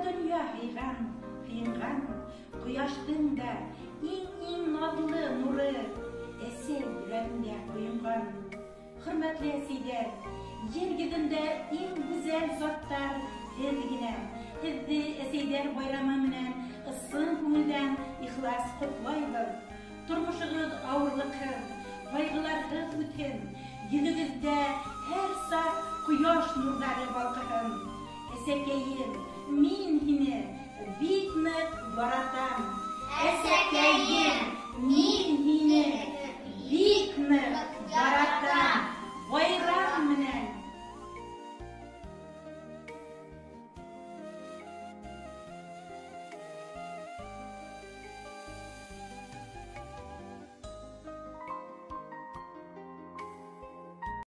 донъя һыйған, һыйынған. Ҡояштың да иң-иң наҙлы нуры әсәй йөрәгендә ҡойонған. Хөрмәтле әсәйҙәр, ер йөҙөндә иң гүзәл заттар һеҙ генә. Һеҙҙе әсәйҙәр байрамы менән ысын күңелдән ихлас ҡотлайбыҙ. Тормошоғоҙ ауырлыҡһыҙ, ҡайғыларһыҙ үтһен. Йөҙөгөҙҙә һәр саҡ ҡояш нурҙары балҡыһын. Әсәкәйем, мин һине бик ныҡ яратам. Әсәкәйем!